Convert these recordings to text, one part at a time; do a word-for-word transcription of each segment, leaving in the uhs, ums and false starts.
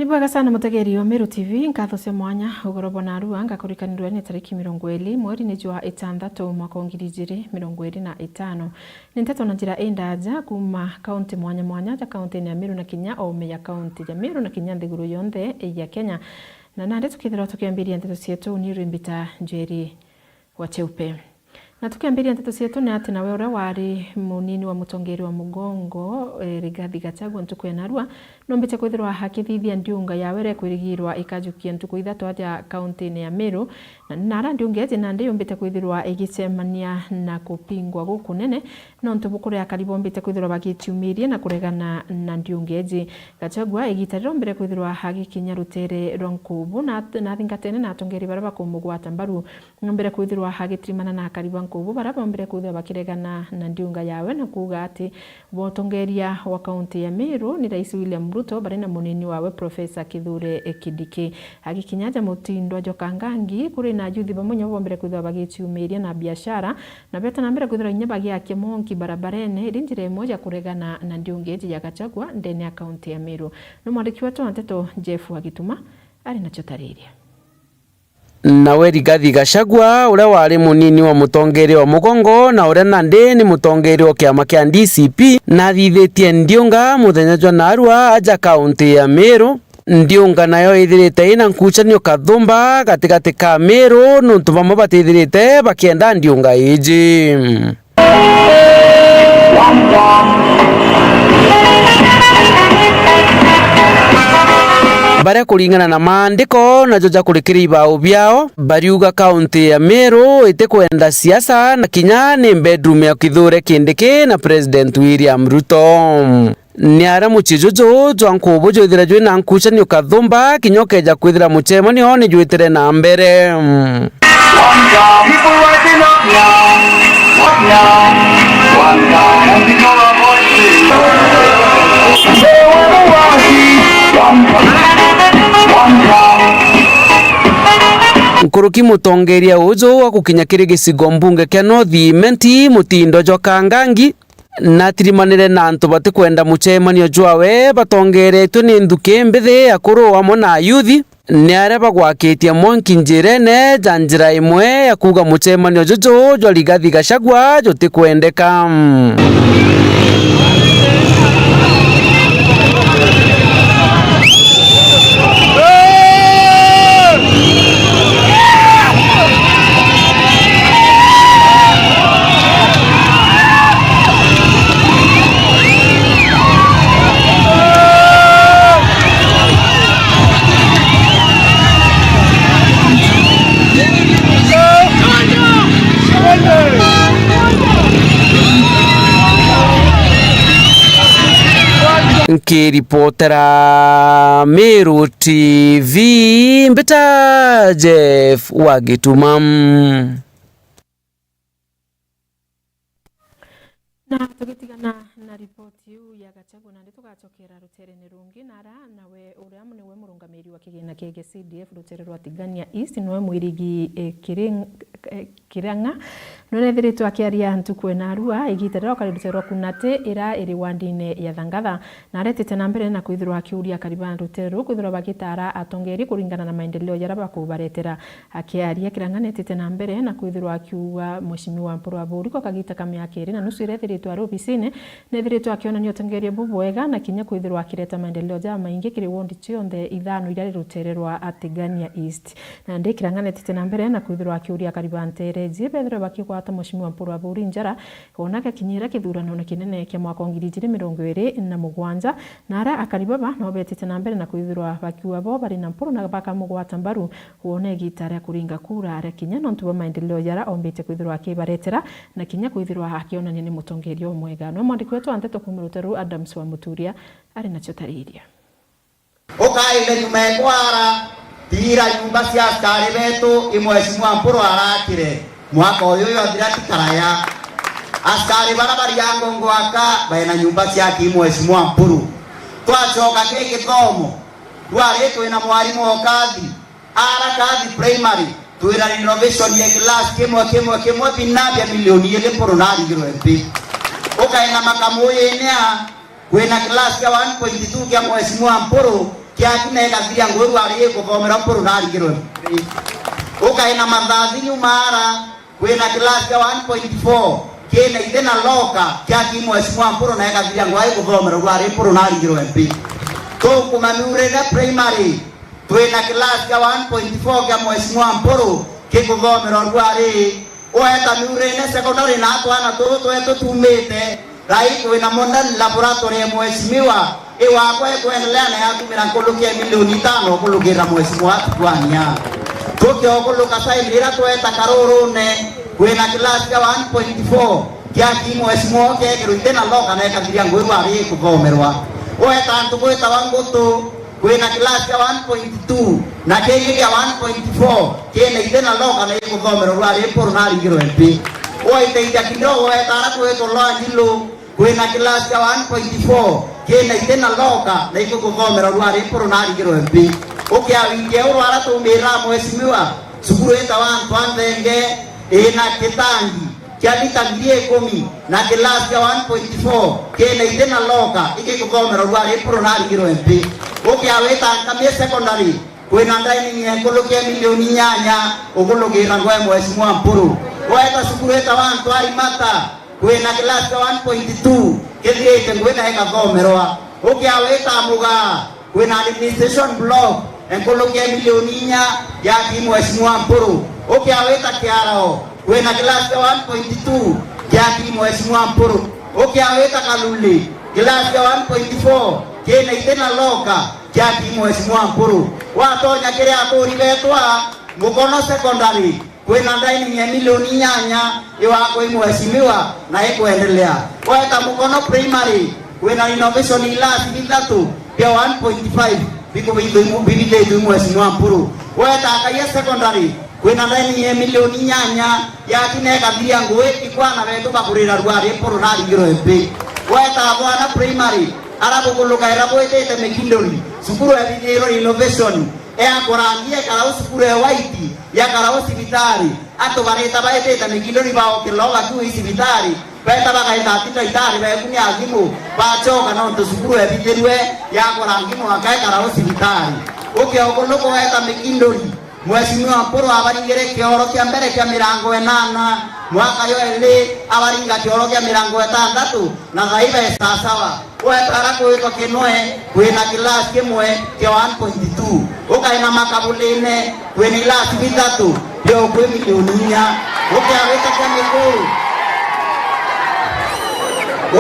Bwega sana mutegeri wa Meru T V, nkatho cia mwanya ugoro bwa narua, ngakurikanirwa ni tariki mirongo iri mweri ni jwa itantatu mwaka wa ngiri ijiri mirongo iri na itano. Ni nteto na njira indaja kuma kaunti mwanya mwanya ja kaunti ya Meru na kinya ome ya kaunti ya Meru na kinya nthiguru yonthe ya Kenya. Na nandi tukithirwa tukiambiria nteto cietu, ni rimbita Njeri wa Cheupe. Na tukiambiria nteto cietu, ni ati nawe uria wari munini wa mutongeria wa mugongo, eh, Rigathi Gachagua ntuku ya narua, nombite kwithirwa akithithia ndiunga yawe iria ikwirigirwa ikajukia ntuku ithatu aja kauntine ya Meru, na nara ndiunga iji nandi yumbite kwithirwa igicemania na kupingwa gukunene, nontu bukuria akari bombite kwithirwa bagiciumiria na kuregana na ndiunga iji. Gachagua igita riria ombire kwithirwa agikinya rutere rwa Nkubu, na, na athingatene na atongeri baria bakumugwata mbaru, nombire kwithirwa agitirimana na akari ba Nkubu baria bombire kwithirwa bakiregana na ndiunga yawe na kuuga ati botongeria wa kaunti ya Meru ni Rais William Ruto bari na munini wawe Professor Kithure Kindiki. Agikinya aja mutindwa jwa Kangangi, kuri na ayuthi bamwe nyo bombire kwithirwa bagiciumiria na biashara, na beta na mbere kwithirwa inya bagiakia monki barabarene iri njira imwe ya kuregana na ndiunga iji ya Gachagua ndene ya kaunti ya Meru. Ni mwandiki wetu wa nteto Jeff Wagituma ari nacio tariria. Nawe Rigathi Gachagua, uria wari munini wa mutongeria wa mugongo na uria nandi ni mutongeria wa kiama kia D C P, nathithitie ndiunga muthenya jwa narua aja kaunti ya Meru. Ndiunga nayo ithirite ina nkucanio kathumba gatigati ka Meru, nontu bamwe batithirite bakienda ndiunga iji. Baria kuringana na maandiko najo jakurikiria ibao biao, bariuga kaunti ya Meru itikwenda siasa na kinya ni bedroom ya Kithure Kindiki na President William Ruto. Ni aria mucii juju jwa Nkubu jwithira jwina nkucanio kathumba, kinya ukeja kwithira mucemanio ni jwitire na mbere. Nkuruki mutongeria uju wa gukinya kiri gicigo mbunge kia North Imenti, mutindo jwa Kangangi, natirimanire na antu batikwenda mucemanio jwawe batongeretwe ni nthuki mbithi, akuru amwe na ayuthi, ni aria bagwakitie mwanki njirene ja njira imwe ya kuuga mucemanio juju jwa Rigathi Gachagua jutikwendeka. Nkiripotera Meru T V, mbita Jeff Wagituma. Na tugitigana na ripoti iu ya Gachagua, nandi tugacokera ruterene rungi, nara nawe uria niwe murungamiri wa kigina kia C D F rutere rwa Tigania East, niwe Mwirigi, eh, Kiring-, eh, Kirang'a, nonethiritwe akiaria ntuku ena arua igita riria ukari rutere rwa Kunate, ira iri wandine ya Thangatha, na aretete na mbere na kwithirwa akiuria akari ba rutere ruu kwithirwa bagitara atongeri kuringana na maendeleo jaria bakubaretera. Akiaria, Kirang'a netete na mbere na kwithirwa akiuga Mheshimiwa Mpuru Aburi kwa kagita ka miaka iri na nusu iria ethiritwe ari obisine, nethiritwe akionania utongeria bubwega na kinya kwithirwa akireta maendeleo jamaingi kiri wondi cionthe ithano iria ri rutere rwa Atigania East. Nandi Kirang'a netete na mbere na kwithirwa akiuria akari ba ntere iji bethirwe bakigwata Mheshimiwa Mpuru Aburi njara, wona gakinyira kithuranone kinene kia mwaka wa ngiri ijiri mirongo iri na mugwanja, na aria akari baba no betete na mbere na kwithirwa bakiuga bo bari na Mpuru na bakamugwata mbaru, wona igita ria kuringa kura riakinya, nontu bwa maendeleo jaria ombite kwithirwa akibaretera na kinya kwithirwa akionania ni mutongeria umwega. Niwe mwandiki wetu wa nteto kuuma rutere ruu, Adams wa Muturia, ari nacio tariria. Ukaire nyuma ekwara, tiira nyumba cia askari betu i Mheshimiwa Mpuru arakire mwaka uyu jwathira ti karaya. Askari baria bari a ngongo aka baina nyumba ciaki i Mheshimiwa Mpuru. Twacoka ki githomo, rwari twina mwarimu Okathi, ara Kathi Primary, twina renovation ya class kimwe, kimwe, kimwe, bina bia milioni iri Mpuru narigirwe mpi. Ukaina makamuyini a, kwina class kia one point two kia Mheshimiwa Mpuru, kiaki na ikathiria nguru ari ikuthomerwa Mpuru na aringirwe nthi. Ukaina Mathathi Nyumara, kwina class kia one point four, kina ithe na loka, kiaki Mheshimiwa Mpuru na ikathiria nguru ikuthomerwa ari Mpuru na aringirwe nthi. Tukuma Miurine Primary, twina class kia one point four kia Mheshimiwa Mpuru kikuthomerwa ruari. Weta Miurine Secondary na twana tutu twetu tumite, thai kwina modern laboratory ya Mheshimiwa, iwakwa ikwendelea na yakumira nkuluki ya milioni itano kulukira Mheshimiwa Atupwania. Tukiokuluka side ira tweta Karurune, kwina class kia one point four, kiaki Mheshimiwa ukekirwa ithe na loka na ikathiria nguru ari ikuthomerwa. Weta antu gwitawa Ngutu, kwina class kia one point two na kingi kia one point four kina ithe na loka na ikuthomerwa ruari Mpuru na aringirwe nthi. Waiteithia kidogo weta ara kwitwa Lwanjilu, kwina class kia one point four kina ithe na loka na ikuthomerwa ruari Mpuru na aringirwe nthi. Ukiawikia uru ara tumirira Mheshimiwa, cukuru itawa Antu a Nthenge, ina kitangi kia lita ngiri ikumi na class kia one point four kina ithe na loka ikikuthomerwa ruari Mpuru na aringirwe nthi. Ukiawita Nkamie Secondary, kwina dining ya nkuluki ya milioni inyanya ukulukira nguu ya Mheshimiwa Mpuru. Weta cukuru itawa Antu a Rimata, kwina class kia one point two kithirite nguu na ikathomerwa. Ukiawita Mugaa, kwina administration block enkuluki ya milioni inya kiaki Mheshimiwa Mpuru. Ukiawita Kiarao, kwina class kia one point two kiaki Mheshimiwa Mpuru. Ukiawita Kaluli, class kia one point four kina ithe na loka kiaki Mheshimiwa Mpuru. Watonya kiria aturi betwa Mukono Secondary, kwina dining ya milioni inyanya iwakwa i Mheshimiwa na ikwendelea. Weta Mukono Primary, kwina renovation ilasi bithatu bia one point five bikubithitwe i Mheshimiwa Mpuru. Weta Akaia Secondary, kwina dining ya milioni inyanya yaki na ikathiria nguu ikwana betu bakurira ruari Mpuru na aringirwe nthi. Weta Athwana Primary, ara bukulukaira bwitite Mikinduri, cukuru ebithirwe renovation, ya kurangia ikara u cukuru e white, yakara u cibitari. Antu bareta baitite Mikinduri baokirira u bakiu i cibitari, beta bagaita ati ndaitari beku ni athimu, bacoka nontu cukuru ebithirwe ya kurangi mwanka ikara u cibitari. Ukiokuluka weta Mikinduri, Mheshimiwa Mpuru abaringire kioro kia mbere kia mirango enana, mwaka yo iri abaringa kioro kia mirango etantatu, na thaiba e sawasawa. Wetara kwitwa Kinwe, kwina class kimwe kia one point two. Ukaina Makabuline, kwina ilasi bithatu bia ukwi milioni inya. Ukiawita kia Mikuu,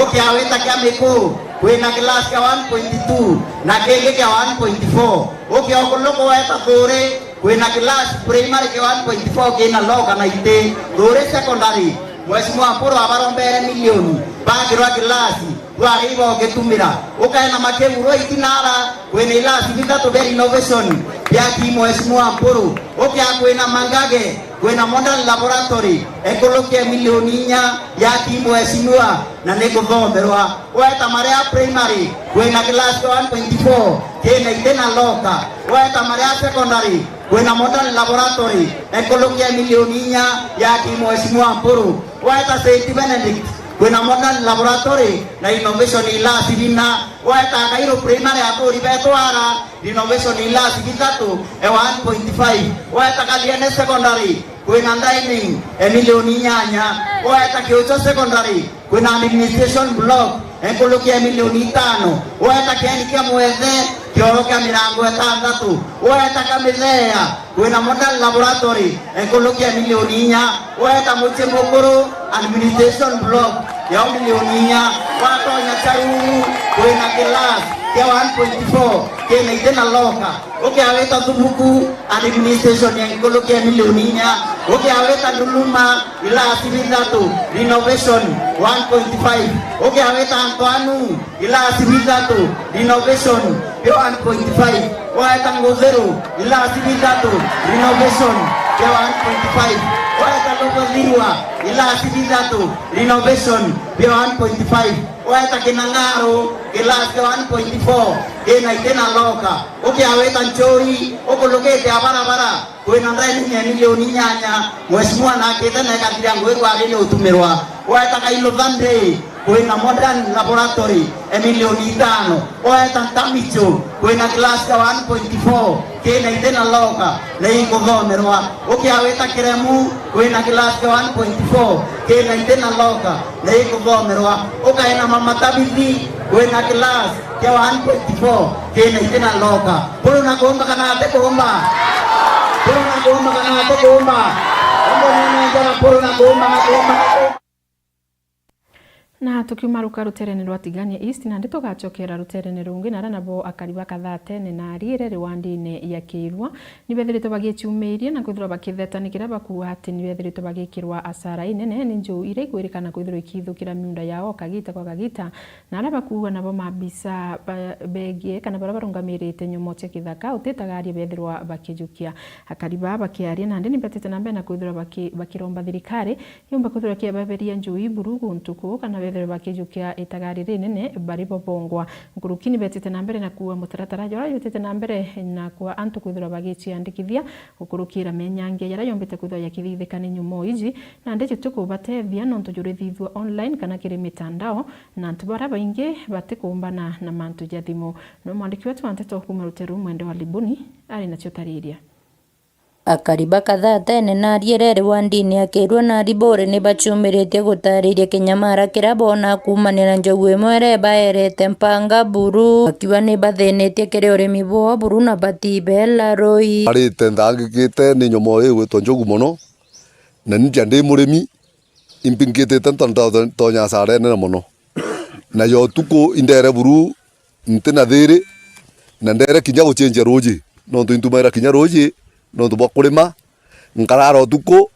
ukiawita kia Mikuu, kwina class kia one point two na kingi kia one point four. Ukiokuluka weta Thuuri, kwina class primary kia one point four kina loka na iti. Thuuri Secondary, Mheshimiwa Mpuru abarombere milioni, bakirwa class, rwari ibogitumira. Ukaina Makeguru itinara, kwina ilasi bithatu bia renovation biaki Mheshimiwa Mpuru. Ukia kwina Mangage, kwina modern laboratory, ekulukia milioni inya yaki Mheshimiwa, na nikuthomerwa. Weta Maria Primary, kwina class one point four kina iti na loka. Weta Maria Secondary, kwina modern laboratory, ekulukia milioni inya yaki Mheshimiwa Mpuru. Weta Saint Benedict, kwina modern laboratory na innovation ilasi bina. Weta Kairu Primary aturi betwara, renovation ilasi bithatu e one point five. Weta Kathiani Secondary, kwina dining e milioni inyanya. Weta Kiucho Secondary, kwina administration block enkulukia milioni itano. Weta Kieni kia Mwethe, kioro kia mirango etantatu. Weta Kamithea, kwina modern laboratory enkulukia milioni inya. Weta Mucii Mukuru, administration block ya milioni inya. Watonya Charuru, kwina class kia one point four kina iti na loka. Ukiawita Thubuku, administration ya nkulukia milioni inya. Ukiawita Nduluma, ilasi bithatu, renovation one point five. Ukiawita Antoanu, ilasi bithatu, renovation bia one point five. Weta Nguthiru, ilasi bithatu, renovation bia one point five. Weta Lubuthirwa, ilasi bithatu, renovation bia one point five. Weta Kinang'aru, ilasi bia one point four kina iti na loka. Ukiawita Nchoi, ukulukite abarabara, kwina dining ya milioni inyanya, Mheshimiwa nakite na ikathiria nguu rwari ni utumirwa. Weta Kailu Sunday, Kwina modern laboratory ya milioni itano. Oeta Ntamicho, kwina class ya one point four, kina iti na loka, na ikuthomerwa. Ukia wita Kiremu, kwina class ya one point four, kina iti na loka, na ikuthomerwa. Ukaina Mama Tabithi, kwina class ya one point four, kina iti na loka. Pulu na kuumba kana ati kuumba? Pulu na kuumba kana ati kuumba? Ombo nene njara, pulu na kuumba, na kuumba, na kuumba. Na tukiumaruka ruterene rwa Tigania East, nandi tugacokera ruterene rungi, na aria nabo akari ba Kathatene na Ariere riwandine ya Kiirua, ni bethiritwe bagiciumiiria na kwithirwa bakitheta ni kiria bakuuga ati ni bethiritwe bagikirwa asara inene ni njuu iria igwirikana kwithirwa ikithukira miunda yao kagita kwa kagita, na aria bakuuga nabo maabisa ba-, begie kana baria barungamirite nyomo cia kithaka utitagaria bethirwa bakijukia. Akari baa bakiaria nandi ni betite na mbere na kwithirwa baki-, bakiromba thirikari yumba kwithirwa kiababeria njui buru guntu kuu, kana bethirwe bakijukia itagari rinene bari bo bongwa. Nkuruki ni betite na mbere na kuua mutaratara jura jutite na mbere na kwa antu kwithirwa bagiciandikithia gukurukira menyangia jaria yombite kwithirwa jakithithika ni nyomo iji, nandi jutikubatethia nontu jurithithua online kana kiri mitandao, na antu baria baingi batikumbana na mantu ja thimu. No mwandiki wetu wa nteto kuuma Ruteru, Mwende wa Libuni, ari nacio tariria. Akari ba Kathatene na Ariere riwandine ya Kiirua na Aribore ni baciumiritie gutariria kinyamara kiria boona kuumania na njogu imwe iria ibaerete mpanga buru, bakiuga ni bathinitie kiri urimi bwao buru na batibela rui. Arite nthangikite ni nyomo ii igwitwa njogu mono, na ni nja ndi murimi, impingitite ntontu ntonya asara inene mono. Na ya utuku indere buru nti na thiiri, na ndere kinya gucienjia ruuji, nontu intumaira kinya ruuji nontu bwa kurima. Nkarara utuku,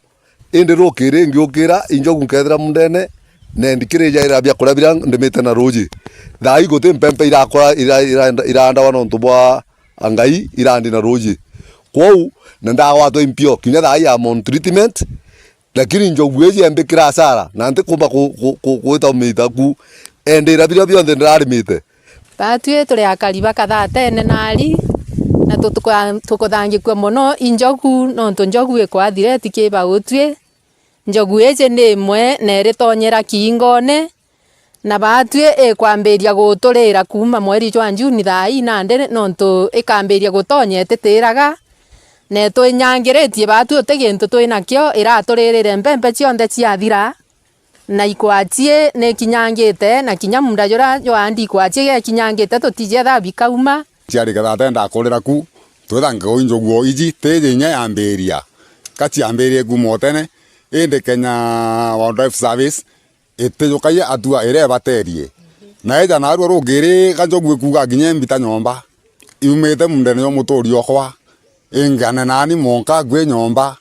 indi rukiri ngiukira, injogu nkethira mundene, na ndikirijaira biakuria biria ndimite na ruuji. Thaa ii guti mpempe irakura, ira-, ira-, iraandawa nontu bwa Ngai irandi na ruuji. Kwou, na ndagwatwa impio, kinya thaa ii am on treatment, lakini njogu iji yambikira asara, na ntikumba ku-, ku-, ku-, gwita umiita ku, endira biria bionthe ndirarimite. Baatwi turi akari ba Kathatene na Ari, na tutukwa-, tukuthangikua mono i njogu, nontu njogu ikwa threat ki bautwi. Njogu iji ni imwe na iritonyera kiingone, na baatwi ikwambiria guturira kuuma mweri jwa Juni thaa ii nandi, nontu ikambiria gutonya ititiraga, na itwinyangiritie baatwi uti gintu twi nakio, iraturirire mpempe cionthe ciathira, na ikwachie ni ikinyangite, na kinya munda juria jwaandi ikwachie gekinyangite tutiji etha bikauma. Ciari Kathatene ndakurira ku, twitha ngeu njogu o iji, tiji inya yambiria. Ka ciambirie kuuma o tene, indi Kenya Wildlife Service itijukagia atua iria ibaterie. Na ija naarua rukiri, ga njogu ikuuga kinya imbita nyomba, iumite mundene jwa muturi okwa, ingane nani monka nkui nyomba.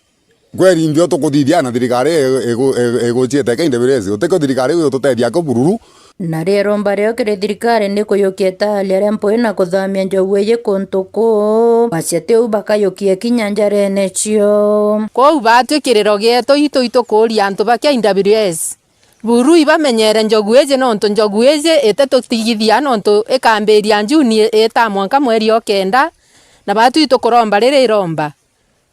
Kweri mbio tukuthithia na thirikari igu-, igu-, iguciite K W S, utikio thirikari iu itutethia kio bururu. Na rio iromba rio kiri thirikari ni kuyukia itaali aria mpui na kuthamia njogu iji kuntu kuu, bacia tiu bakayukie kinya njarene cio. Kwou baatwi kiriro gietu itu itukuuria antu ba K W S. Buru ibamenyere njogu iji, nontu njogu iji ititutigithia, nontu ikambiria Juni itaa mwanka mweri o kenda, na baatwi itukuromba riri iromba.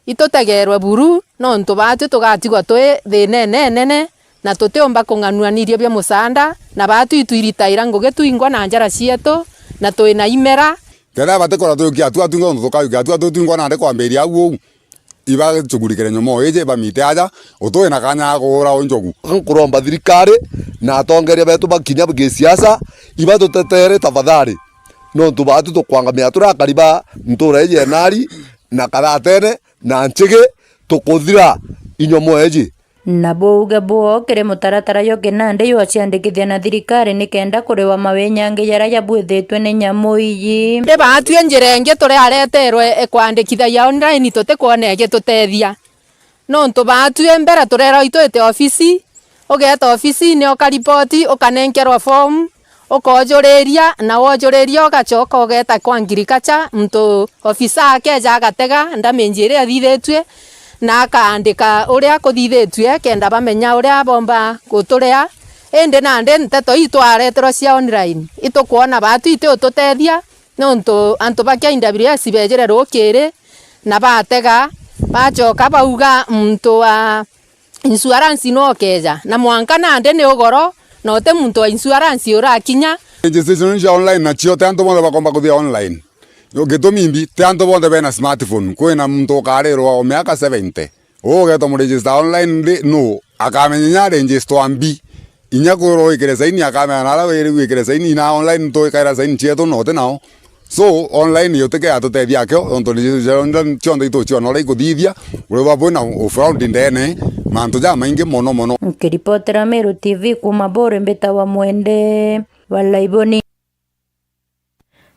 Itutegerwe buru, nontu baatwi tugatigwa twi thiinene inene, na tutiumba kung'anua nirio bia musaanda, na baatwi itwiritaira ngugi twingwa na njara cietu, na twi na imera. Kethira batikwenda tuyukia atua twingwa, nontu tukayukia atua twingwa nandi kwambiria au uu. Ibacugurikire nyomo iji, bamite aja, utui na kanya ga kuura u njogu. Nkuromba thirikari na atongeria betu ba kinya gisiasa, ibatutetere tafadhali. Nontu baatu tukwangamia turi akari ba ntura iji ya Nari na Kathatene na Nchigi, tukuthira i nyomo iji. Na buuge bwoo kiri mutaratara jwa kinandi jwa ciandikithia na thirikari nikenda kuriwa mawinyangi jaria jabwithitwe ni nyamu iji. Ni baatwi njira ingi turiareterwe kwandikithagia online tutikwona igitutethia. Nontu baatwi mbere turerwa itwite ofisi, ugeeta ofisine ukaripoti, ukanenkerwa form, ukojuriria, na wojuriria ugacoka ugeeta kwa agriculture, muntu ofisa akeja agatega ndamage iria ithithitue, na akaandika uria kuthithitue, kenda bamenya uria bomba guturea. Indi nandi nteto ii twareterwa cia online, itukwona baatwi iti ututethia, nontu antu ba K W S bejire rukiri, na batega, bacoka bauga muntu wa insurance no ukeja, na mwanka nandi ni ugoro, Na uti muntu wa insurance urakinya. Registration cia online nacio ti antu bonthe bakomba kuthia online. Gitumi mbi, ti antu bonthe bena smartphone. Kwina muntu ukarirwa o miaka seventy. Uu ugetwa muregister online ndi nu? Akamenya inya register mbi. Inya kwirwa wikire saini, akamenya na aria wiri wikire saini, na online tuikaira saini cietu na uti nao. So, online yo tike yatutethia akio, ontu ni cionthe ituciona uria ikuthithia, uria bwina ufraud ndene, mantu jamaingi mono mono. Nkiripotera Meru T V kuuma Bore, mbitawa Mwende wa Laiboni.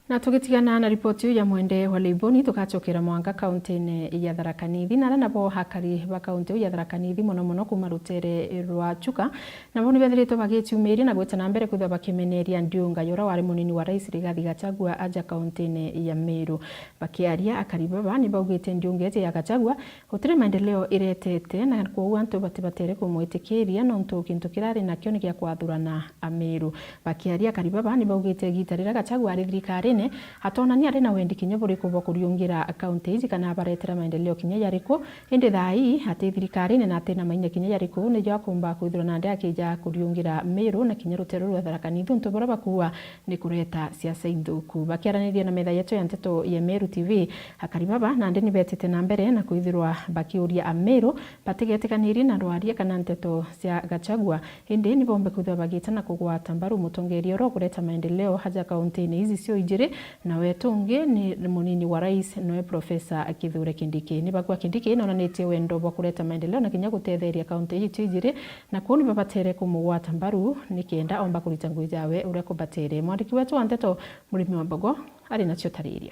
Na tugitigana na ripoti iu ya Mwende wa Laiboni, tugacokera mwanka kauntine ya Tharaka Nithi, na aria nabo akari ba kaunti iu ya Tharaka Nithi, mono mono kuuma rutere rwa Chuka, nabo ni bethiritwe bagiciumiria na gwita na mbere kwithirwa bakimeneria ndiunga ya uria wari munini wa rais Rigathi Gachagua aja kauntine ya Meru. Bakiaria, akari baba ni baugite ndiunga iji ya Gachagua gutiri maendeleo iretete, na kwoguo antu batibatere kumwitikiria, nontu kintu kiria ari nakio ni gia kwathurana Ameru. Bakiaria, akari baba ni baugite igita riria Gachagua ari thirikarine, atonania ari na wendi kinya buriku bwa kuriungira kaunti iji kana abaretera maendeleo kinya yariku. Indi thaa ii ati thirikarine na ati na mainya kinya yariku nijo akumba kwithirwa nandi akija kuriungira Meru na kinya ruteru rwa Tharaka Nithi, untu buria bakuuga ni kureta siasa inthuku. Bakiaraniria na metha yetu ya nteto ya Meru T V, akari baba nandi ni betite na mbere na kwithirwa bakiuria Ameru batigetikanirie na rwaria kana nteto cia Gachagua, indi ni bombe kwithirwa bagita na kugwata mbaru mutongeria uria ukureta maendeleo aja kauntine ici cio ijiri, na wetu ungi ni munini wa rais, noe Professor Kithure Kindiki. Ni bagua Kindiki nonanitie wendo bwa kureta maendeleo na kinya gutetheria kaunti ici cio ijiri, na kuu ni babatere kumugwata mbaru nikenda omba kurita ngugi jawe uria kubatere. Mwandiki wetu wa nteto Murimi wa Mbogo ari nacio tariria.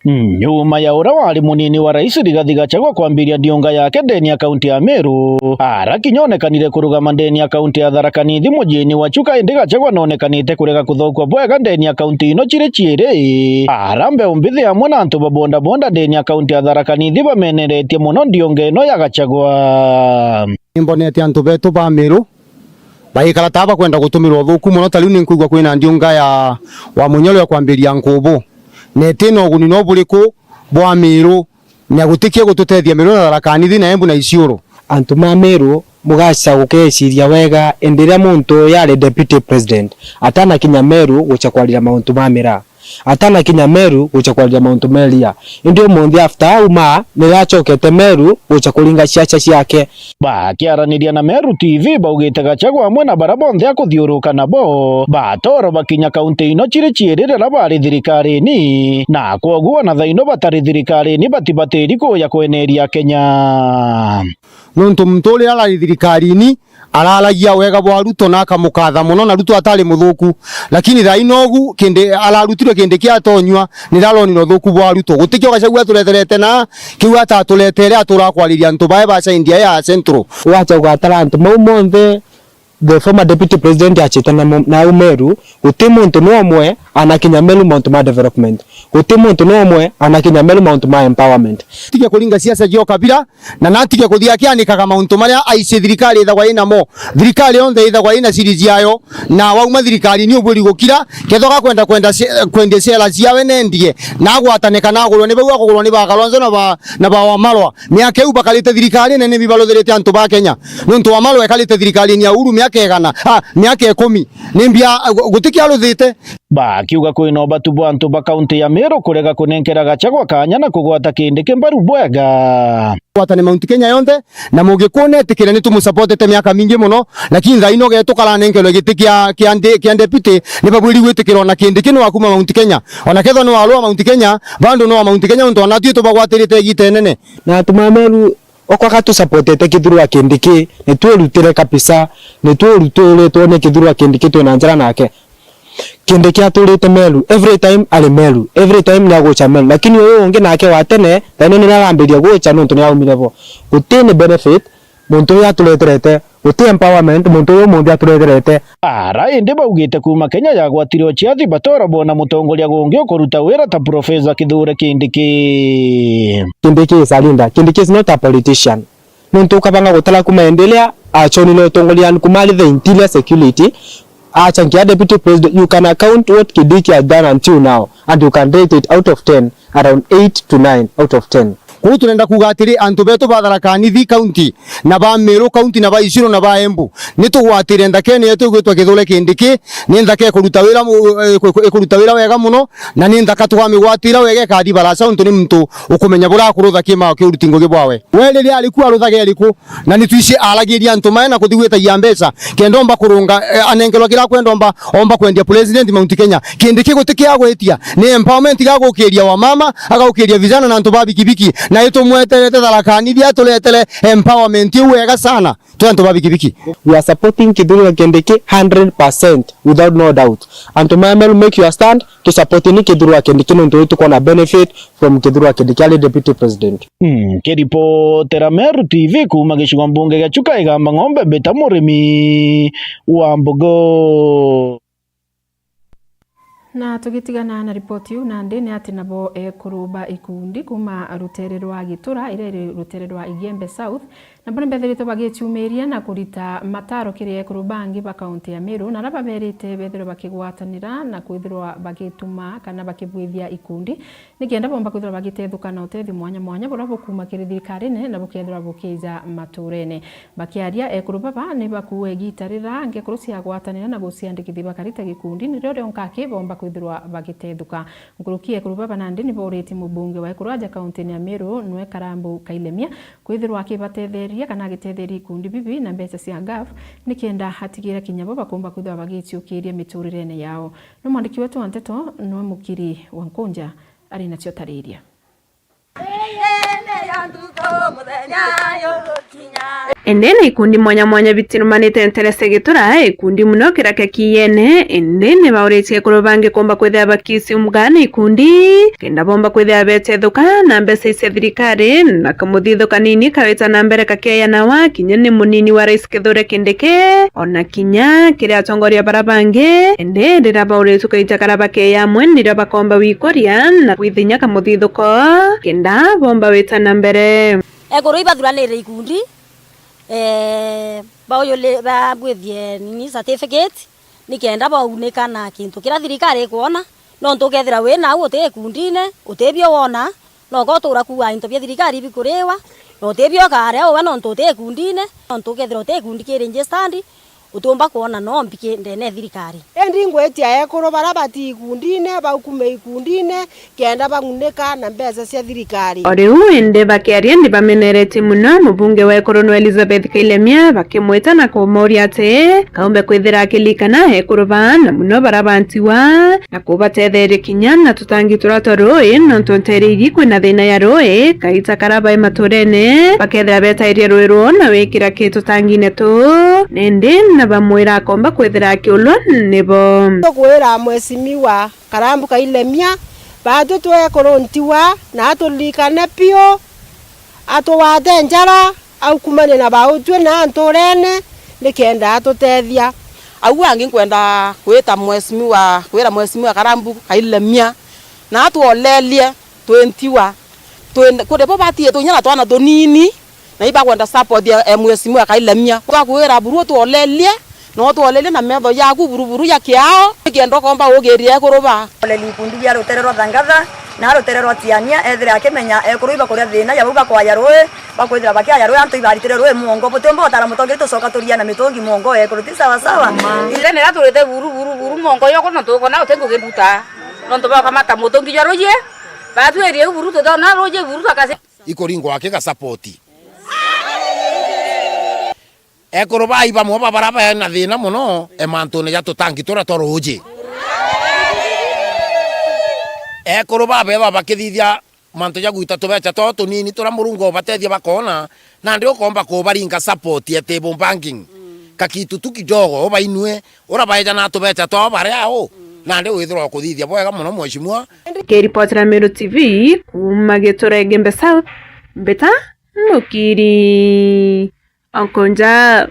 Nyuma ya uria wari munini wa rais Rigathi Gachagua kwambiria ndiunga yake ndeni ya kaunti ya Meru, ara kinya onekanire kurugama ndeni ya kaunti ya Tharaka Nithi mujini wa Chuka, indi Gachagua nonekanite kurega kuthokua bwega ndeni ya kaunti ino ciri ciiri. Ara mbeu mbithi amwe na antu ba bodaboda ndeni ya kaunti ya Tharaka Nithi bameneretie mono ndiunga ino ya Gachagua. Nimbonete antu betu ba Meru baikara ta bakwenda gutumirwa uthuku mono. Ta riu ninkwigua kwina ndiunga ya wa Munyoro ya kwambiria Nkubu, na itina uguni no buriku bwa Meru, na gutikia gututethia Meru na Tharaka Nithi na Embu na Isiolo. Antu ma Meru, mugaca gukeciria wega, indi riria muntu uyu ari deputy president, atanakinya Meru guca kwarira mauntu ma miraa. Atanakinya Meru guca kwaria mauntu meria. Indi umunthi after auma, niracokete Meru guca kuringa ciaca ciake. Bakiaraniria na Meru T V, baugite Gachagua amwe na baria bonthe akuthiuruka nabo, batoro bakinya kaunti ino ciri ciiri riria bari thirikarini, na kwoguo na thaino batari thirikarini batibatiri kuuja kweneria Kenya. Nontu muntu uria arari thirikarini araragia wega bwa Ruto na akamukatha mono, na Ruto atari muthuku. Lakini thaa ino ugu kindi ararutirwe kindi kia atonyua, niraronire uthuku bwa Ruto. Gutikio Gachagua atureterete na kiu ataturetere atura kwariria antu bae ba side ya Central. Wacha gwatara antu mau monthe, the former deputy president achite na mo-, na au Meru, guti muntu no umwe anakinya Meru mauntu ma development. Guti muntu no umwe anakinya Meru mauntu ma empowerment. Tige kuringa siasa cia ukabira, na natige kuthia akianikaga mauntu maria aici thirikari ithagwa inamo. Thirikari yonthe ithagwa ina series yayo, na wauma thirikari ni ubwiri gukira, ketho gakwenda kwenda se-, kwendia share ciawe nendie, na agwatane kana agurwe ni bau agugurwa ni ba Kalonzo na ba, na ba Wamalwa. Miaka iu bakarite thirikari nene ni bibaruthirite antu ba Kenya. Nontu Wamalwa ekarite thirikari ni ya Uhuru miaka igana, ah, miaka ikumi. Ni mbia, ah, gu-, gutikia aruthite. Bakiuga kwina ubatu bwa antu ba kaunti ya Meru kurega kunenkera Gachagua kanya na kugwata Kindiki mbaru bwega. Gwatane Mount Kenya yonthe, na Mugikuyu netikire ni tumusupportete miaka mingi mono, lakini thaa ino getu karanenkerwe giti kia, kia ndi-, kia deputy, ni babwiri gwitikira ona Kindiki ni wa kuma Mount Kenya. Ona kethwa ni wa Lower Mount Kenya, bado ni wa Mount Kenya, untu ona tui tubagwatirite igita inene. Na atuma Meru okwa gatusupportete Kithurwa Kindiki, ni twirutire kabisa, ni twirutire twone Kithurwa Kindiki twina njara nake. Kindiki aturite Meru, every time ari Meru, every time ni agucha Meru. Lakini uyu ungi nake wa tene, thaino ni arambiria gucha nontu ni aumire bo. Guti ni benefit muntu uyu atureterete, guti empowerment muntu uyu umunthi atureterete. Ara indi baugite kuma Kenya yagwatire uciathi batora bona mutongoria gungi ukuruta wira ta Professor Kithure Kindiki. Kindiki is a leader. Kindiki is not a politician. Nontu ukabanga gutara kuma endelea, achonire utongoriani kuma ari the interior security, achangia deputy president, you can account what Kindiki has done until now, and you can rate it out of ten, around eight to nine out of ten. Kwou turenda kuuga atiri, antu betu ba Tharaka Nithi County, na ba Meru County, na ba Isiolo, na ba Embu, ni tugwatire nthakene yetu igwitwa Kithure Kindiki. Ni nthaka ikuruta wira mu-, iku-, iku-, ikuruta wira wega mono, na ni nthaka tugamigwatira wega, ikathi baraca, untu ni muntu ukumenya buria akurutha kimao kiu uruti ngugi bwawe. We riria ari ku, aruthage ari ku? Na ni twici aragiria antu mae na kuthi gwitagia mbeca, kenda omba kurunga, eh, anenkerwa kiria akwenda, omba, omba kwendia president Mount Kenya. Kindiki guti kia gwitia, ni empowerment, gagukiria wamama, agagukiria vijana na antu ba bikibiki, na itumweterete Tharaka Nithi aturetere empowerment iu wega sana. Twi antu ba bikibiki. We are supporting Kithure Kindiki hundred percent, without no doubt. Antu ma Meru, make your stand, tu support ni Kithure Kindiki, nontu tukwona benefit from Kithure Kindiki ari deputy president. Mm, kiripotera Meru T V kuuma gicigo mbunge gia Chuka Igamba Ng'ombe, mbita murimi wa mbogo. Na tugitigana na ripoti iu, nandi ni ati nabo ekuru ba ikundi kuuma rutere rwa Gitura, iria iri rutere rwa Igembe South, nabo ni bethiritwe bagiciumiria na kurita mataro kiri ekuru bangi ba kaunti ya Meru, na aria baberite bethirwe bakigwatanira na kwithirwa bagituma kana bakibwithia ikundi, nikenda bomba kwithirwa bagitethuka na utethio mwanya mwanya buria bukuuma kiri thirikarine na bukethirwa bukija maturene. Bakiaria, ekuru baba ni bakuua igita rira ngekuru ciagwatanira na guciandikithia bakarita gikundi, nirio rionka aki bomba kwithirwa bagitethuka. Nkuruki ekuru baba nandi ni booritie mubunge wa ekuru aja kauntini ya Meru, nwe Karambu Kailemia, kwithirwa akibatetheria kana agitetheria ikundi bibi na mbeca cia gaf, nikenda atigira kinya bo bakumba kwithirwa bagiciukiria miturirene yao. Ni mwandiki wetu wa nteto, nwe Mukiri wa Nkunja, ari nacio tariria. Indi ni ikundi mwanya mwanya bitirumanite nterese Gitura, ikundi muno kiraka kiene, indi ni bauritie ekuru bangi kumba kwithira bakisiumga na ikundi, kenda bomba kwithira betethuka na mbeca cia thirikari, na kamuthitho kanini kawita na mbere kakeeyanawa kinya ni munini wa rais Kithure Kindiki, ona kinya kiri atongoria bara bangi, indi riria bauritwe kaita karia bakeeya amwe, nirio bakomba wikuria na kwithinya kamuthithuko, kenda bomba wita na mbere. Ekuru ibathuranire ikundi, eh, bauyuli-, babwithie nini certificate, nikenda baunika na kintu kiria thirikari ikwona, nontu ukethira wi nau uti ikundine, utibio wona, noka utura kuuga into bia thirikari bikuriwa, na utibio ukaria uwe nontu uti ikundine, nontu ukethira uti ikundi ki registered, utiumba kwona no mbiki ndene ya thirikari. Indi ngwitia ekuru baria bati ikundine, baukume ikundine, kenda bang'unika na mbeca cia thirikari. O riu indi bakiaria ni bameneretie muno mubunge wa ekuru nwe Elizabeth Kailemia, bakimwita na kumuuria ati kaumbe kwithira akilikana ekuru baa na muno baria bantiwa, na kubatetheria kinya na tutangi turia twa rui, nontu nteere iri kwina thina ya rui, kaita karia bai maturene, bakethira betairie rui rwoo na wikira ki tutangine tuu, nindi na bamwira akomba kwithira akiulwa nibo. Tukwira Mheshimiwa Karambu Kailemia, baatwi twi ekuru ntiwa, na aturirikane piu, atugwate njara, aukumanie na bautwi na nturene, nikenda atutethia. Au angi nkwenda kwita Mheshimiwa, kwira Mheshimiwa Karambu Kailemia, na atwolelie twi ntiwa, twi, kuri bo batiitwe inya na twana tunini, na ibakwenda support ya, eh, Mheshimiwa Kailemia. Twakwira buru utwolelie, na utwolelie na metho yaku buru buru ya kiao, nikenda ukomba ugiria ekuru ba. Oleli ikundi bia rutere rwa Thangatha, na rutere rwa Tiania, ethire akimenya ekuru ibakuria thina ya bau bakwaya rui, bakwithira bakiaya rui antu ibaritire rui mwongo. Butiumba utara mutongi tucoka turia na mitungi mwongo, ekuru ti sawa sawa. Ithe nira turite buru, buru, buru mwongo yoko, nontu ukona uti ngugi nduta. Nontu bakamata mutungi jwa ruji, batwirie buru tuthona ruji buru twakasi. Ikuringwa aki ga support. Ekuru bai bamwe ba bara bena thina mono, e, mantune ja tutangi turia twa ruuji. Ekuru babethwa bakithithia mantu ja gwita tubecha twao tunini turia Murungu ubatethia bakoona, nandi ukomba kubaringa support ya table banking. Kakitu tu kidogo, ubainue, ura baeja na tubecha twao baria au, nandi withirwa ukuthithia bwega mono, Mheshimiwa. Kiripotera Meru T V, kuuma Gitura Igembe South, mbita Mukiri Onkonja.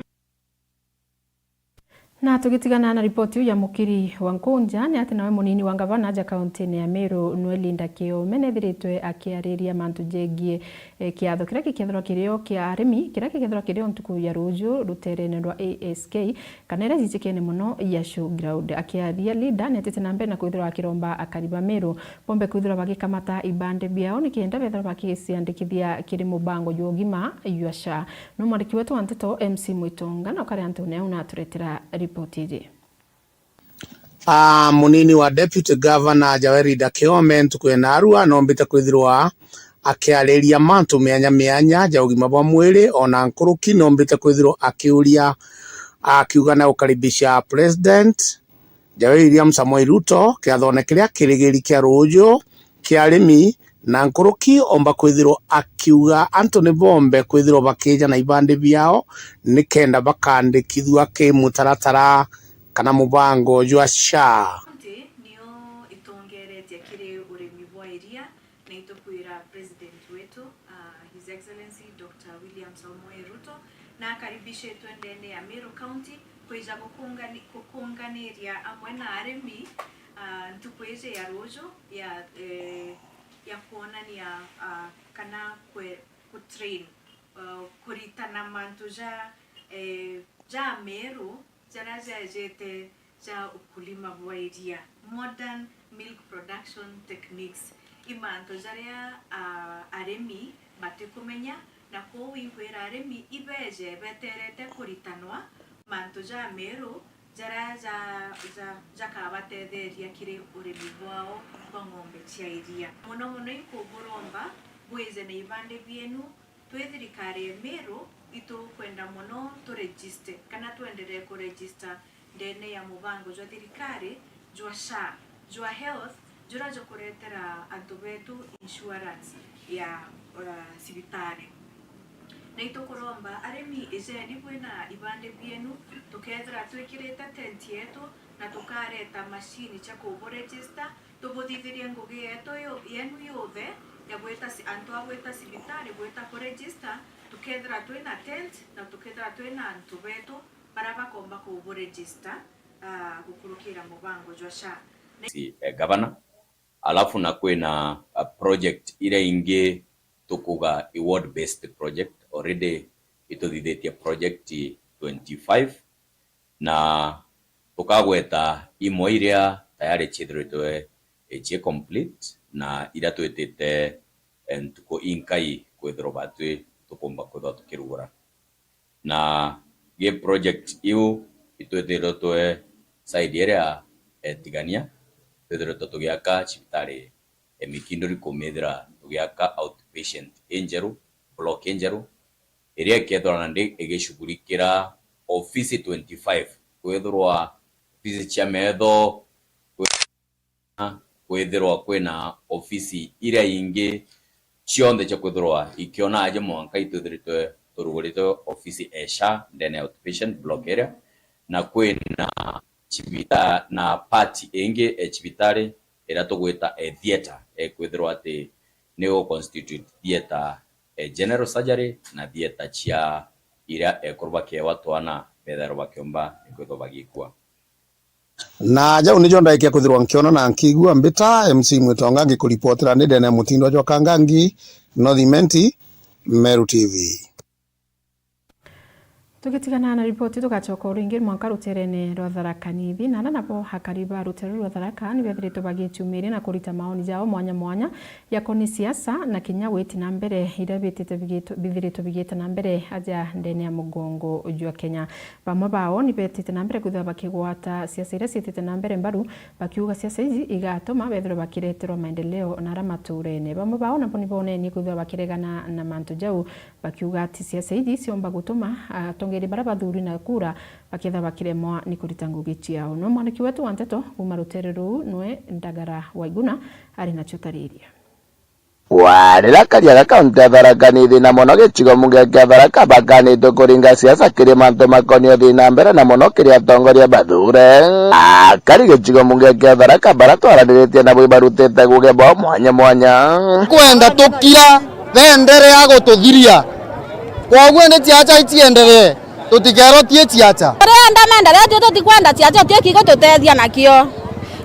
Na tugitigana na ripoti iu ya Mukiri wa Nkunja, ni ati nawe munini wa ngavana aja kauntine ya Meru, nwe Linda Kiome, nethiritwe akiariria mantu jegie, eh, kiatho kiria gikethirwa kirio kia arimi, kiria gikethirwa kirio ntuku ya ruju ruterene rwa A S K, kana iria jijikene mono ya showground. Akiaria, Linda ni atite na mbere na kwithirwa akiromba akari ba Meru bombe kwithirwa bagikamata ibande biao nikenda bethirwa bakiciandikithia kiri mubango jwa ugima jwa SHA. No mwandiki wetu wa nteto M C Mwitonga na ukari antune au naturetera ripoti iji. Ah, munini wa Deputy Governor Jaweri Dakiome ntuku ya narua nombite kwithirwa akiariria mantu mianya mianya ja ugima bwa mwiri, ona nkuruki nombite kwithirwa akiuria, akiuga na gukaribisha President Jaweri William Samoei Ruto kiathone kiria kirigiri kia ruju kia arimi, na nkuruki omba kwithirwa akiuga antu ni bombe kwithirwa bakija na ibandi biao nikenda bakandikithua ki mutaratara kana mubango jwa SHA. County niyo itongeretie kiri urimi bwa iria, na itukwira President wetu, ah, His Excellency Doctor William Samoei Ruto, na akaribishitwe ndene ya Meru County kwija gukungani-, gukunganiria amwe na arimi, ah, ntuku iji ya ruju ya, eh, ya kwonania, ah, kana kwe-, kutrain, ah, kuritana mantu ja, eh, ja Meru jaria jejete ja ukulima bwa iria, modern milk production techniques, i mantu jaria, ah, arimi batikumenya, na kwou inkwira arimi ibeje beterete kuritanwa mantu ja Meru jaria ja, ja, jakabatetheria kiri urimi bwao bwa ng'ombe cia iria. Mono mono inkuburomba bwije na ibandi bienu. Twi thirikari ya Meru, itukwenda mono turegiste kana twenderee kuregista ndene ya mubango jwa thirikari jwa SHA, jwa health, jura jukuretera antu betu insurance ya, uh, cibitari. Na itukuromba arimi, ijeni bwina ibandi bienu, tukethira twikirite tent yetu na tukareta mashini cia kuburegista, tubuthithirie ngugi yetu yo-, yenu yothe ya gwita ci-, antu a gwita cibitari, gwita kuregista, tukethira twina tent na tukethira twina antu betu baria bakomba kuburegista, ah, gukurukira mubango jwa SHA. Si, eh, gavana. Alafu na kwina, ah, project iria ingi tukuga i ward based project, already ituthithitie project twenty-five, na tukagweta imwe iria tayari ciithiritwe ici complete na iria twitite, eh, ntuku inkai kwithirwa batwi tukumba kwithirwa tukirugura. Na gi project iu itwithiritwe side iria, eh, Tigania, twithiritwe tugiaka cibitari, eh, Mikinduri, kumithira tugiaka outpatient injeru, block injeru, iria ikethirwa nandi igicugurikira ofisi twenty-five, kwithirwa ofisi cia metho, kwithirwa kwina ofisi iria ingi cionthe cia kwithirwa ikiona aja mwanka itwithiritwe turugurite ofisi e SHA ndene ya outpatient block area, na kwina cibita-, na part ingi e cibitari iria tugwita e theatre, e kwithirwa ati ni gu constitute theatre e general surgery na theatre cia iria ekuru bakiewa twana bethairwa bakiumba ni kwithirwa bagikua. Na jau nijo ndaikia kwithirwa nkiona na nkigua mbita. M C Mwitonga ngikuripotera ndi ndene ya mutindo jwa Kangangi, North Imenti, Meru T V. Tugitigana na ripoti, tugacoka o ringi mwanka ruterene rwa Tharaka Nithi, na ara nabo akari ba rutere rwa Tharaka ni bethiritwe bagiciumiria na kurita maoni jao mwanya mwanya yakoni siasa na kinya gwiti na mbere iria bitite bigitwe-, bithiritwe bigite na mbere aja ndene ya mugongo jwa Kenya. Bamwe bao ni betite na mbere kwithirwa bakigwata siasa iria ciitite na mbere mbaru, bakiuga siasa iji igatuma bethirwa bakireterwa maendeleo na ara maturene. Bamwe bao nabo ni bonenie kwithirwa bakiregana na mantu jau, bakiuga ati siasa iji ciomba gutuma atongeri baria bathurwi na kura bakethirwa bakiremwa ni kurita ngugi ciao. Nwe mwandiki wetu wa nteto kuuma rutere ruu nwe Ndagara Waiguna ari nacio tariria. Warira karia ga kaunti ya Tharaka Nithi na mono gicigo mbunge kia Tharaka bakanitwe kuringa siasa kiri mantu makoni uthii na mbere na mono kiri atongoria bathure. Akari gicigo mbunge kia Tharaka bara twaraniritie nabo ibarutite ngugi bwao mwanya mwanya. Kwenda tukira, benderea gututhiria. Kwoguo ni ciaca icienderee. Tutikerwo tie ciaca. Turienda maendeleo, tio tutikwenda ciaca, tio kigututethia nakio.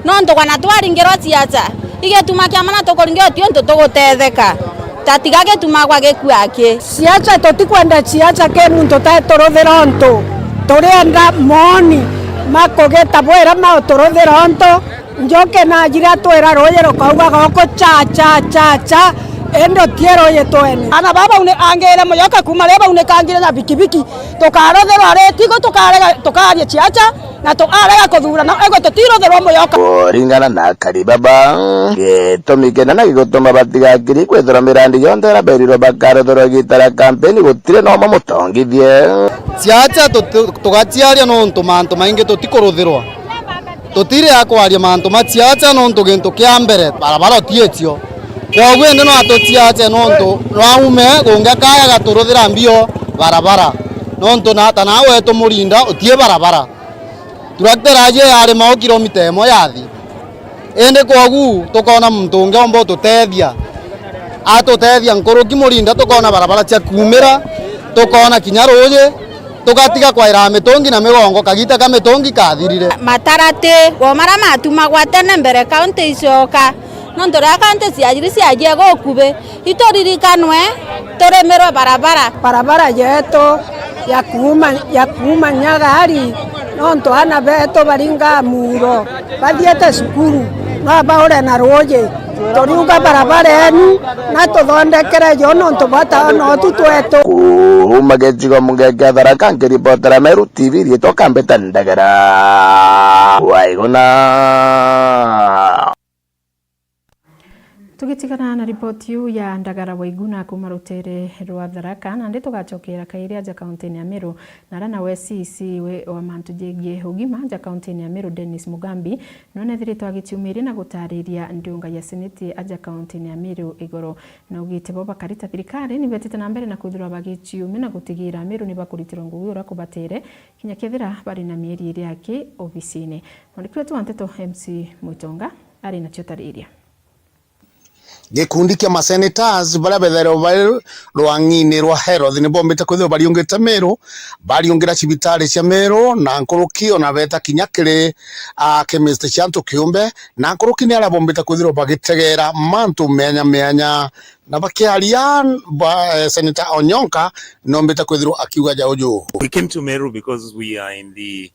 Nontu kana twaringirwa ciaca, igituma kia mana tukuringira tio untu tugutetheka. Tatiga gituma gwa gikua ki. Ciaca, tutikwenda ciaca ki muntu teturuthira untu. Turienda moni makugita bwira mauturuthira untu. Njoke na njira twira ruuji rukauga guku cha, cha, cha, cha, indi utie ruuji twene. Ana baba bau ni angire muyoka kuma riria bau ni kangire na bikibiki. Tukaruthirwa ri tigo tukarega, tukaria ciaca na tukarega kuthurana, ego tutiruthirwa muyoka. Kuringana na akari baba, gitumi kinene gigutuma batigakiri kwithirwa mirandi yonthe iria berirwe bakaruthirwa igita ria kampeni gutiri na umwe mutongithie. Ciaca tuti-, tugaciaria nontu mantu maingi tutikuruthirwa. Tutiri a kwaria mantu ma ciaca nontu gintu kia mbere barabara utiicio. Kwoguo indi no atuciace nontu nwaume gungi kaya gaturuthira mbio barabara. Nontu na ta nawe tumurinda utie barabara. Tractor aje yarima o kilomita imwe yathi. Indi kwoguo tukona muntu ungi omba ututethia. Atutethia nkuruki murinda tukona barabara cia kuumira, tukona kinya ruuji, tugatiga kwaira mitungi na migongo, kagita ka mitungi kathirire. Matarati, wo maria matumagwa tene mbere kaunti icoka, nontu riria kaunti ciajiri ciajie gukubi, ituririkanwe, turimirwe barabara. Barabara yetu ya kuuma, ya kuuma Nyagari, nontu ana betu baringa muro, bathiete cukuru, no baure na ruuji. Turiuga barabara enu, na tuthondekere yo nontu bata no tu twetu. Kuuma gicigo mbunge kia Tharaka, nkiripotera Meru T V, riitwa Kambita Ndagara. Waiguna. Tugitigana na ripoti iu ya Ndagara Waiguna kuuma rutere rwa Tharaka, nandi tugacokera kairi aja kauntini ya Meru. Na ara nawe C C we wa mantu jegie ugima aja kauntini ya Meru, Dennis Mugambi, none ethiritwe agiciumiria na gutariria ndiunga ya seneti aja kauntini ya Meru igoro. Na augite bo bakari ta thirikari ni betite na mbere na kwithirwa bagiciumia na gutigira Meru ni bakuritirwa ngugi uria kubatere, kinya kethira bari na mieri iri aki obisini. Mwandiki wetu wa nteto M C Mwitonga ari nacio tariria. Gikundi kia masenators baria bethairwe bari rwang'ini rwa health ni bombite kwithirwa bariungite Meru, bariungira cibitari cia Meru na nkuruki, ona beta kinya kiri, ah, chemist cia antu kiumbe, na nkuruki ni aria bombite kwithirwa bagitegera mantu meanya meanya. Na bakiaria ba, eh, Senator Onyonka, nombite kwithirwa akiuga ja uju. We came to Meru because we are in the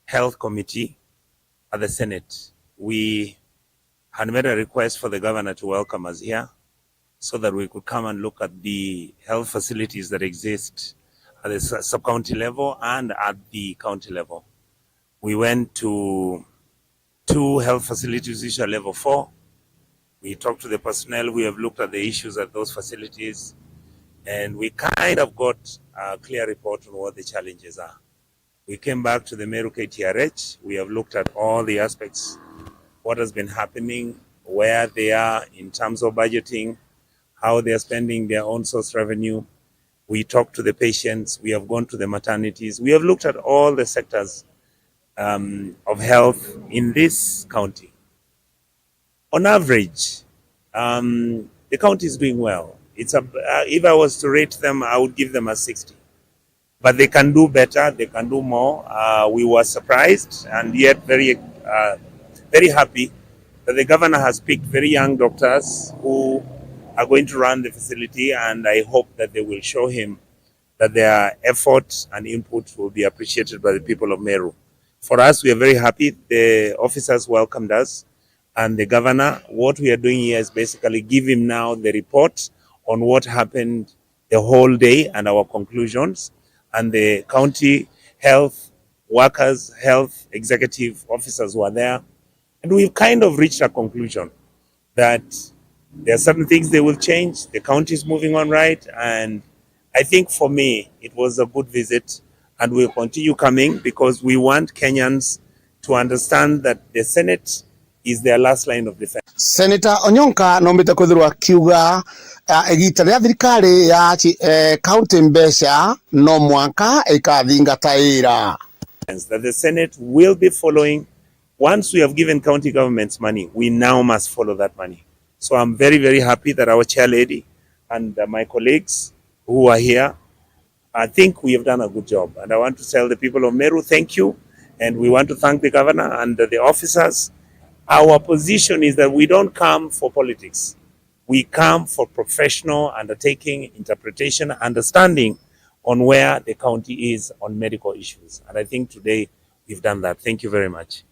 health committee at the Senate. We had made a request for the governor to welcome us here so that we could come and look at the health facilities that exist at the su-, sub-county level and at the county level. We went to two health facilities which are level four. We talked to the personnel, we have looked at the issues at those facilities, and we kind of got a clear report on what the challenges are. We came back to the Meru K T R H. We have looked at all the aspects, what has been happening, where they are in terms of budgeting, how they are spending their own source revenue. We talked to the patients. We have gone to the maternities. We have looked at all the sectors, um, of health in this county. On average, um, the county is doing well. It's a, uh, if I was to rate them, I would give them a sixty. But they can do better, they can do more. Uh, we were surprised and yet very, uh, very happy that the governor has picked very young doctors who are going to run the facility, and I hope that they will show him that their effort and input will be appreciated by the people of Meru. For us, we are very happy. The officers welcomed us, and the governor, what we are doing here is basically give him now the report on what happened the whole day and our conclusions, and the county health workers, health executive officers were there, and we've kind of reached a conclusion that there are certain things they will change. The county is moving on right, and I think for me, it was a good visit, and we'll continue coming because we want Kenyans to understand that the Senate is their last line of defense. Senator Onyonka nombite kwithirwa akiuga, ah, igita ria thirikari ya chi-, eh, county mbeca no mwanka ikathingataira. That the Senate will be following. Once we have given county governments money, we now must follow that money. So I'm very, very happy that our chair lady and, uh, my colleagues who are here I think we have done a good job, and I want to tell the people of Meru, thank you, and we want to thank the governor and the officers. Our position is that we don't come for politics. We come for professional undertaking, interpretation, understanding on where the county is on medical issues. And I think today we've done that. Thank you very much.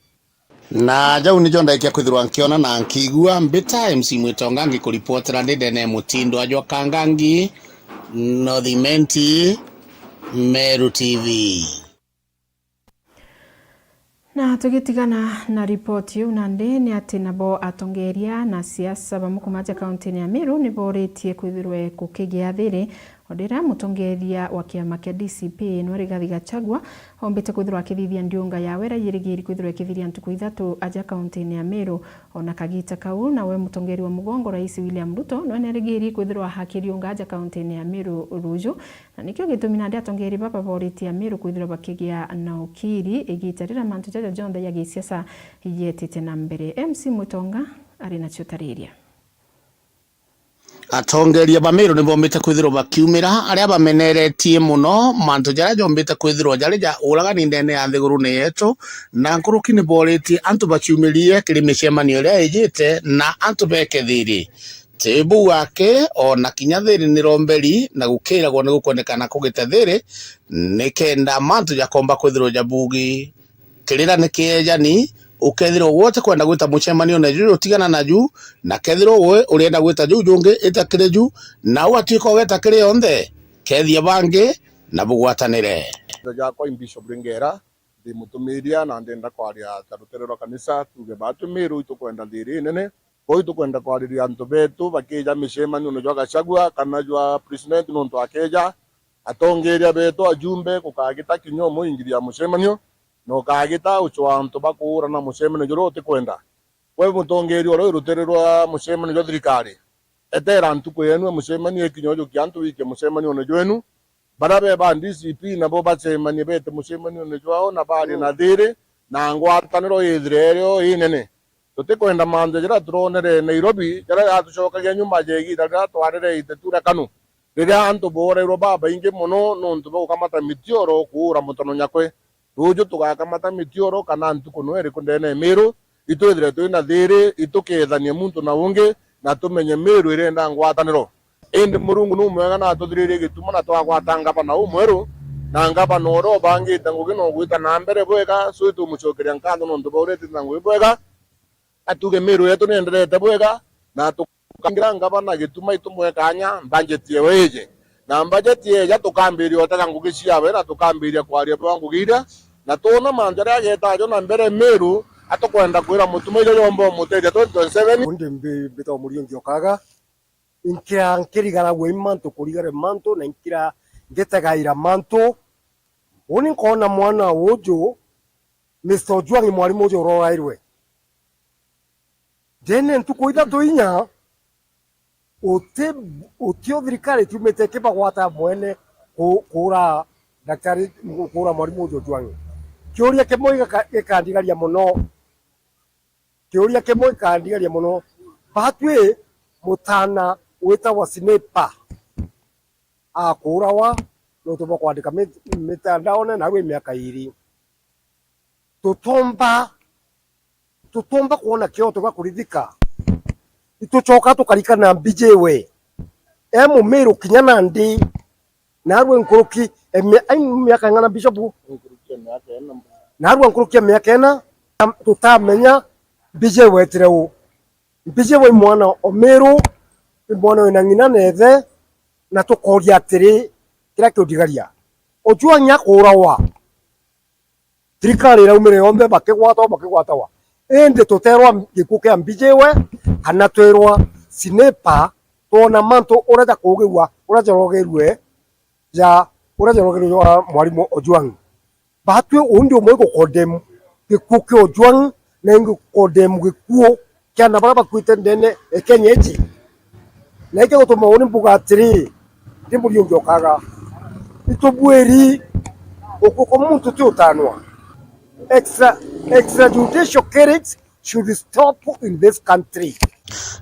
Na jau nijo ndaikia kwithirwa nkiona na nkiigua. Mbita M C Mwitonga ngikuripotera ndi ndene ya mutindo ajwa Kangangi, North Imenti, Meru T V. Na tugitigana na ripoti iu nandi, ni ati nabo atongeria na siasa bamwe kuma aja kauntini ya Meru ni boritie kwithirwe gukigia thiri, o riria mutongeria wa kiama kia D C P nwe Rigathi Gachagua ombite kwithirwa akithithia ndiunga yawe iria yirigiri kwithirwa ikithiria ntuku ithatu aja kauntini ya Meru. Ona kagita kau, nawe mutongeria wa mugongo Rais William Ruto nwe nerigirie kwithirwa akiriunga aja kauntini ya Meru ruju, na nikio gitumi nandi atongeria baba boritie Ameru kwithirwa bakigia na ukiri igita riria mantu jaja jonthe ya gisiasa yetite na mbere. M C Mutonga ari nacio tariria. Atongeria ba Meru ni bombite kwithirwa bakiumira aria bameneretie mono mantu jaria jombite kwithirwa jari ja uragani ndene ya nthigurune yetu, na nkuruki ni boritie antu baciumirie kiri micemanio iria ijite na antu beke thiri. Ti buu aki, o na kinya thiri ni romberi, na gukiragwa ni gukwendekana kugita thiri, ni kenda mantu jakomba kwithirwa jabugi. Kirira ni kiejani, ukethirwa gwe utikwenda gwita mucemanione juju, tigana naju, na kethirwa gwe urienda gwita juu jungi, ita kiri ju, na ugatuika ugeta kiri yonthe, kethia bangi, na bugwatanire. Jakwa i Bishop Ringera, ndi mutumiria na ndenda kwaria ta rutere rwa kanisa, tuge batu Miru itukwenda thiri inene. Kwou itukwenda kwariria antu betu bakija micemanione jwa Gachagua kana jwa president, nontu akija atongeria betu ajumbe gukagita kinya umwe ingiri ya mucemanio, na ukagita ucwa antu bakuurana mucemanio juria utikwenda. Kwi mutongeria uria wi rutere rwa mucemanio jwa thirikari, etera ntuku yenu ya mucemanio ikinya ujukia antu wikie mucemanione jwenu. Baria be ba D C P nabo bacemanie bete mucemanione jwao na barie na thiri na ngwataniro yithire irio inene. Tutikwenda mantu jaria turonere Nairobi, jaria jatucokagia nyuma ja igiita riria twarire itetu ria KANU, riria antu boorairwe babaingi mono nontu bwa gukamata mitioro kuura mutano nyakwe. Ruuju tugakamata mitioro kana ntuku no iriku ndene ya Miru, itwithire twina thiri, itukethanie muntu na ungi, na tumenye Miru irenda ngwataniro. Indi Murungu numwega na atuthiririe gituma na twagwata ngavana umweru, na ngavana uria ubangite ngugi na ugwita na mbere bwega, so itumucokeria nkatho nontu bwa uria itite na ngugi bwega. Atuge Miru yetu nienderete bwega, na tukangira ngavana gituma itumwe kanya budget yewe ije. Na budget yeja tukambiria utega ngugi ciawe na tukambiria kwaria bwa ngugi iria, na twona mantu jaria ageta jo na mbere Miru, atukwenda kwira mutuma ijo jomba umutethia twenty twenty-seven. Undi mbi-, mbitagwa Muriungi Okaga, inkira nkirigaragua i mantu kurigare mantu na inkira ngitegaira mantu. Uni nkona mwana uju, Mister Ojwang mwarimu uju urorairwe. Ndene ntuku ithatu inya, uti, utio thirikari itiumite ikibagwata mwene ku-, kuura daktari, kuura mwarimu uju Ojwang. Kiuria kimwe gika-, gikandigaria mono. Kiuria kimwe gikandigaria mono. Batwi mutana witagwa Sniper akuurawa nontu bwa kwandika mit-, mitandaone nawe miaka iiri. Tutomba, tutomba kwona kioto gwa kurithika. Itucoka tukarikana B J we. E Mumiru kinya nandi. Narua nkuruki, e mi-, ai miaka ing'ana, Bishop? Narua nkuruki ya miaka ina, am-, tutamenya B J wetire u. B J we mwana o Miru, i mwana wina ng'ina na ithe, na tukoria atiri, kiria kiundigaria. Ojwang akuurawa. Thirikari iraumire yonthe, bakigwatwa, bakigwatawa. Indi tuterwa gikuo kia B J we, kana twerwa Sniper, twona mantu uria jakuugirua, uria jarogerue, ja, uria jarogerue jwa mwarimu Ojwang. Batwi undi umwe igucondemn gikuo kia Ojwang, na ingi gucondemn gikuo kia ana baria bakuite ndene e Kenya iji. Na iki gutuma uni mbuga atiri, ndi Muriungi Okaga, itubwiri, gukua kwa muntu ti utanwa. Extra-, extrajudicial killings should stop in this country.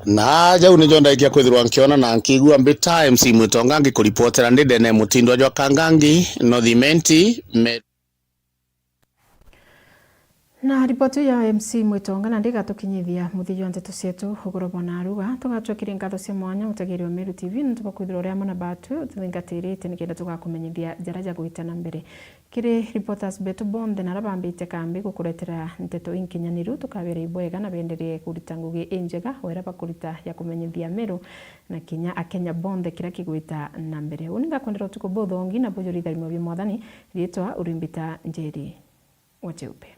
Na jau nijo ndaikia kwithirwa nkiona na nkigua mbita M C Mwitonga ngikuripotera ndi ndene mutindwa jwa Kangangi, North Imenti, me- Na ripoti ya M C Mwitonga nandi igatukinyithia muthia jwa nteto cietu ugoro bwa naruga. Tugacwekeria nkatho cia mwanya utegeri wa Meru T V nontu bwa kwithirwa uri amwe na batu ututhingatirite nikenda tugakumenyithia jaria jagwita na mbere. Kiri reporters betu bonthe na aria bambite kambi gukuretera nteto inkinyaniru, tukabera ibwega na benderee kurita ngugi injega wera bakurita ya kumenyithia Meru na kinya Akenya bonthe kiria kigwita na mbere. Uni ngakwendera utuku buthongi na bujuri itharimo bia Mwathani, riitwa urimbita Njeri wa Cheupe.